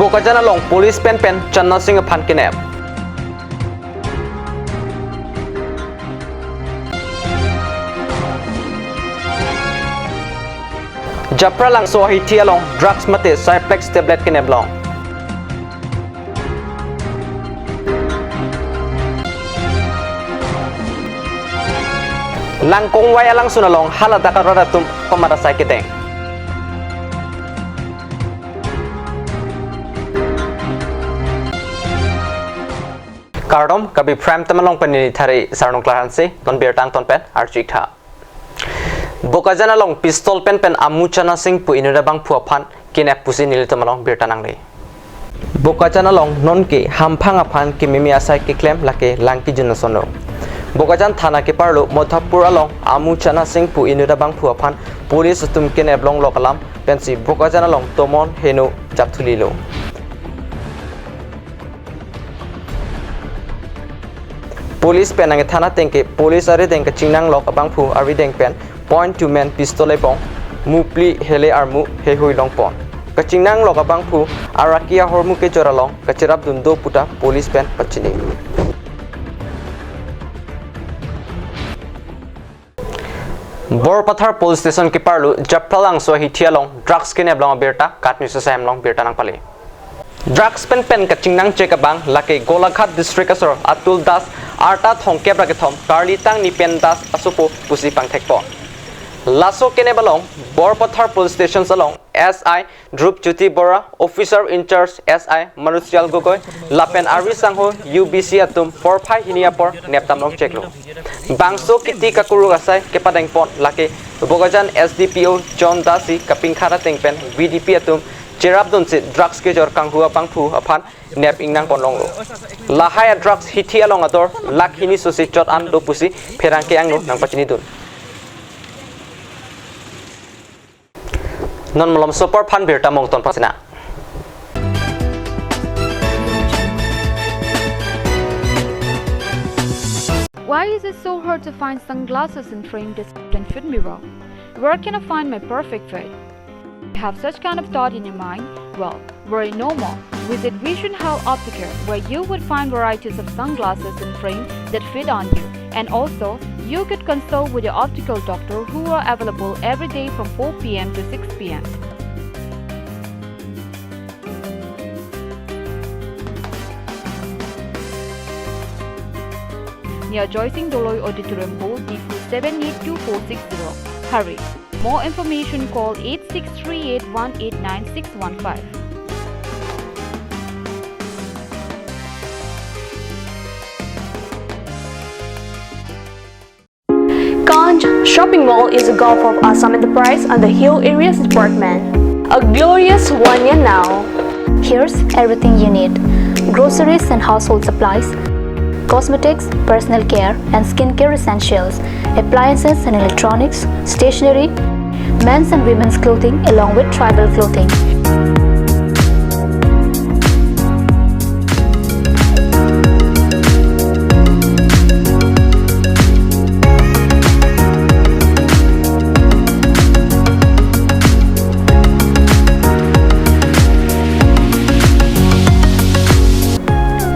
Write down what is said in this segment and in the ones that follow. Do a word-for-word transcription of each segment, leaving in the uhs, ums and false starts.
Bokajan along police pen pen Channa Singh aphan kenep. Japralangso ahithi along drugs mate Cyplex tablet kenep long. Langkongvai alangsun along haladak arat atum komat asai kedeng. Kardom, Karbi Prime Time along pen neli Thari Sarnung Klarhanse, non birta angton pen arju-ik tha. Bokajan along pistol pen pen amu Channa Singh pu inut abangphu aphan kenep pusi nelitum along birta nangle. Bokajan along nonke hamphang aphan kememe asai keklem lake lang kejun ason lo. Bokajan thana keparlo Modhapur along amu Channa Singh pu inut abangphu aphan police atum kenep longlok alam pensi Bokajan along tomon heno japthulilo. Police pen nangkethan ateng ke police arideng kachingnanglok abangphu arideng pen point two men pistol ebong muphli hele armu heihui longpon. Kachingnanglok abangphu araki ahormu kejor along kacherapdun do puta police pen pachini. Borpathar Police Station keparlo Japralangso ahithi along drugs kenep long abirta KAT News asai hem along birta nangpale. Drugs pen pen kachingnang chek abang lake Golaghat District asor Atul Das arta thomkep ra kethom karli tang ni pen Das asopo pusi pangthekpon. Laso kenep along Borpathar Police Station along S I Dhrup Jyoti Bora, Officer in Charge S I Manusial Gogoi, lapen ari sangho U B C atum porphai hini apor neptam long cheklo. Bangso kiti kakuruk asai kepadengpon lake Bokajan S D P O John Das si kapinkhat ateng pen V D P atum cherapdunsi drugs kejor kanghu abangphu aphan nep ingnangpon longlo. Lahai a drugs hithi along ador lakh hini sosi chot an do pusi pherangke angno nangpachinidun. Non malomso apor aphan birta mongton pasina. Why is it so hard to find sunglasses in frame, display, and fit mirror? Where can I find my perfect fit? You have such kind of thought in your mind? Well, worry no more. Visit Vision Health Opticare, where you would find varieties of sunglasses in frame that fit on you. And also, you could consult with your optical doctor who are available every day from four p m to six p m. Near Joysing Doloi Auditorium Hall, Diphu seven eight two four six zero. Hurry! More information, call eight six three eight one eight nine six one five. Kanj Shopping Mall is a Gulf of Assam enterprise under Hill Areas Department. A glorious one year now. Here's everything you need: groceries and household supplies, cosmetics, personal care and skincare essentials, appliances and electronics, stationery, men's and women's clothing, along with tribal clothing.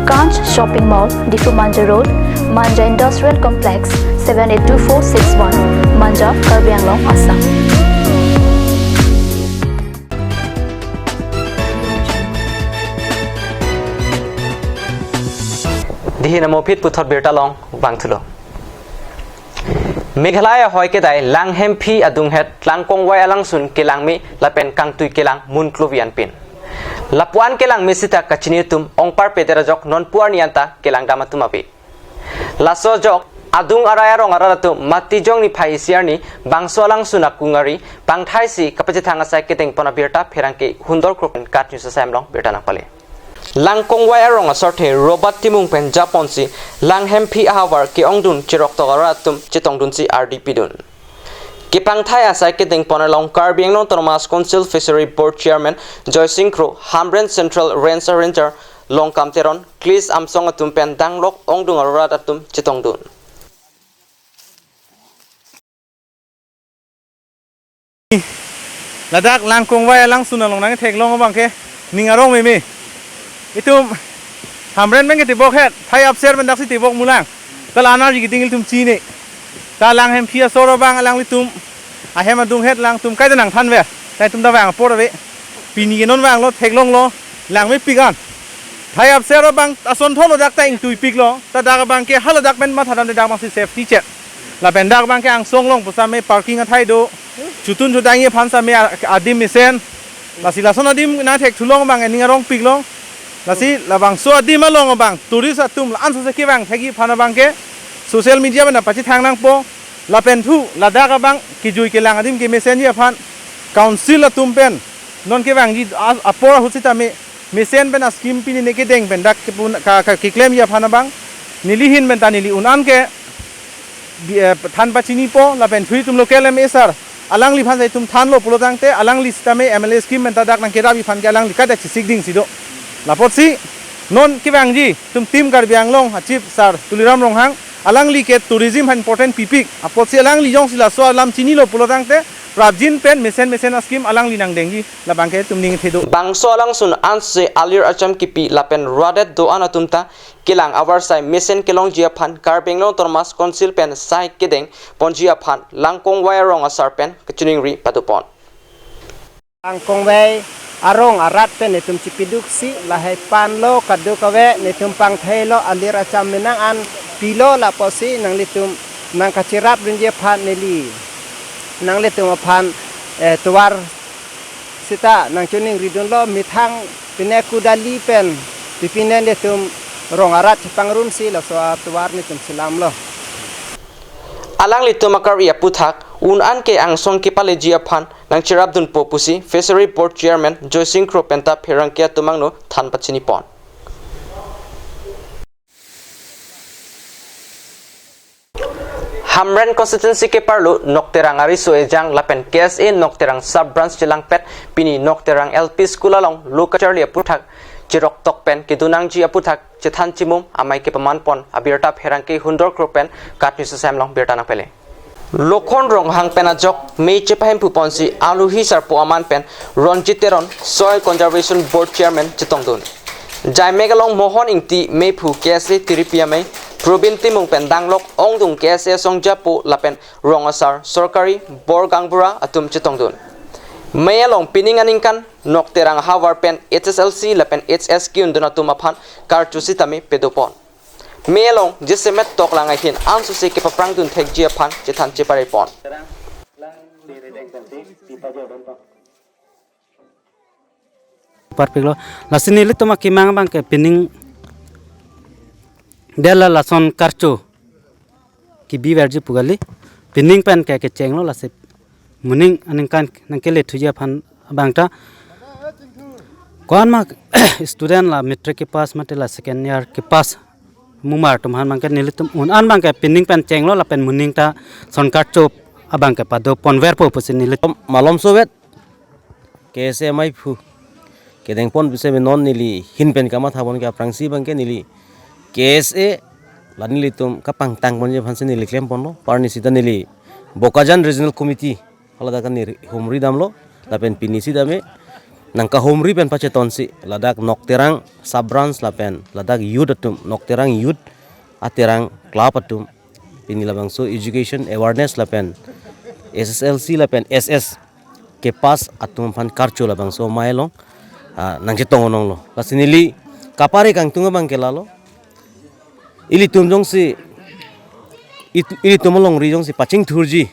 Kanj Shopping Mall, Diphu Manja Road, Manja Industrial Complex, seven eight two four six one, Manja, Karbi Anglong, Assam. Dihin amopit puthot birta long vangthulo. Meghalaya ahoi kedai Langhemphi adunghet Langkongvai alangsun kelangme lapen kangtui kelang munklo vi anpin. Lapu-an kelangme sita kachini atum ongparpet ajok nonpu arni anta kelangdam atum ave. Laso ajok adung arai arong arat atum Matijong niphai isi arni bangso alangsun akung ari pangthaisi kapachethang asai kedengpon abirta pherangke Hundor Kro pen KAT News asai hem along birta nangpale. Langkongvai arong asorthe Robert Timung pen japonsi Langhemphi ahavar ke-ongdun cheroktok arat atum chetongdunsi ardi pidun. Kepangthai asai kedengpon along Karbi Anglong Autonomous Council Fishery Board Chairman Joysing Kro, Hamren Central Range Ranger Longkam Teron, Klis Amsong atum pen danglok ongdung arat atum chetongdun. Ladak Langkongvai alangsun along nangtheklong abang ke ning arong meme. Itum Hamren pen ketebok het, thai apser pen daksi tebok mulang. Kala anerji keding ilitum chini. Ta lang hemphi asor abang alanglitum ahem adung het alangtum kaita nangthanver. Ta itum ta vang apor ave. Pini ke non vanglo, theklonglo, lang mepik an. Thai apser abang ason tholo dak ta ingtuipiklo. Ta dak abang ke haladak pen mathadamde dak abangsi safety check. Lapen dak abang ke angsong along pusitame parking athai do. Chotun chodangji aphan sitame a-, adim mesen. Lasi lason adim nangthekthulong abang ening arongpiklo. Lasi labangso adim along abang tourist atum la-an sose kevang thekji aphan abang ke social media pen pachethang nangpo. Lapen thu ladak abang kejui kelang adim kemesenji aphan council atum pen non kevangji a-, apor ahut sitame mesen pen a-scheme pini ne kedeng pen dak kepun ka, ka keklemji aphan abang neli ahin pen ta neli un-an ke bi-, eh, than pachinipo lapen thu itum local M A sir alangliphan sai itum thanlo pulo tangte alangli sitame M L A scheme pen ta dak nangkerapji aphan ke alangli kaita chesik dingsi do. Lapotsi non kevangji itum Team Karbi Anglong a-chief sir Tuliram Ronghang alangli ke tourism aphan important pipik. Apotsi alangli jongsi laso alam chinilo pulo tangte prapjin pen mesen mesen a-scheme alangli nangdengji labang ke itum ning thedo. Bangso alangsun ansi alir acham kipi lapen radet do-an atum ta kelang avarsai mesen kelongji aphan Karbi Anglong Autonomous Council pen sai kedeng ponji aphan Langkongvai arong asar pen kachiningri padopon. Langkongvai arong arat pen itum chipiduksi lahai panlo kadokave netum pangtheilo alir acham menang an pilo lapusi nanglitum nangkacherapdunji aphan neli nanglitum aphan, eh, tovar sita nangchiningridunlo methang pine kudali pen pipine netum rong arat chepangrumsi laso atovar netum chelamlo. Alanglitum akari aputhak un-an ke angsong kepaleji aphan nangcherapdunpo pusi Fishery Board Chairman Joysing Kro pen ta pherangke atum angno than pachinipon. Hamren constituency keparlo Nokterang ariso ejang lapen K S A Nokterang sub branch chelangpet pini Nokterang L P school along lo kacharli aputhak cheroktok pen kedunangji aputhak chethan chimum amei kepamanpon abirta pherangke Hundor Kro pen KAT News Assam along birta nangpele. Lokhon Ronghang pen ajok mei chepahemphuponsi aluhi sarpo aman pen Ronjit Teron Soil Conservation Board Chairman chetongdun. Jaimek along Mohon Ingti meiphu K S A tiripi amei, Probin Timung pen danglok ongdung K S A songjapo lapen rong asar sorkari bor gaonbura atum chetongdun. Mei along pining aningkan Nokterang havar pen H S L C lapen H S kiundun atum aphan karcho sitame pedopon. Mei along jasemet toklang ahin ansose kepaprangdun thekji aphan chethan cheparepon. Parpiklo, lasi nelitum akemang abang ke pining dela lason karcho kebiverji pu kali, pining pen ke kechenglo lasi moning aningkan nangkele thuji aphan abang ta. Ko-an ma student la matric kepass mate la second year kepass mumar atum aphan abang ke nelitum un-an abang ke pining pen chenglo lapen moning ta son karcho abang ke padoponverpo pusi nelitum malom sovet K S A meiphu kedengpon bise non neli ahin pen kamathapon ke aphrangsi abang ke neli K S A la nelitum kapangtangponji aphansi neli klemponlo. Arnisi ta neli Bokajan Regional Committee haladak kanghumri damlo lapen pini sitame nangkahumri pen pachetonsi ladak Nokterang sub branch lapen ladak youth atum, Nokterang youth, Aterang club atum, pini labangso education awareness lapen H S L C lapen H S kepass atum aphan karcho labangso mei along, ah, nangchetong ononglo. Lasi neli kapare kangtung abang ke lalo. Ilitum jongsi, it-, ilitum alongri jongsi pachingthurji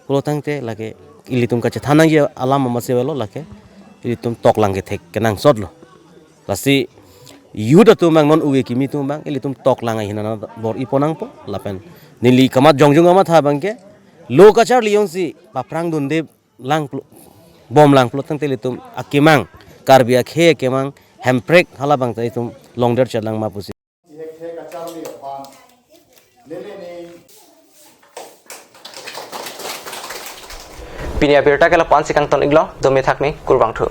pulo tangte lake ilitum kachethan nangji alam amatsi avelo lake ilitum toklang kethek kenangsotlo. Lasi youth atum abang non uve kimi atum abang ilitum toklang ahin anat bor-ipo nangpo lapen neli kamat jongjong kamatha abang ke lo kacharli jongsi paprangdunde lang plo, bomlang pulo tangte ilitum akemang, Karbi akhei akemang Hemprek halabang ta itum longder chetlang ma pusi. Pini abirta ke lapu-ansi kangton-iklo, dome thakme, kurvangthu.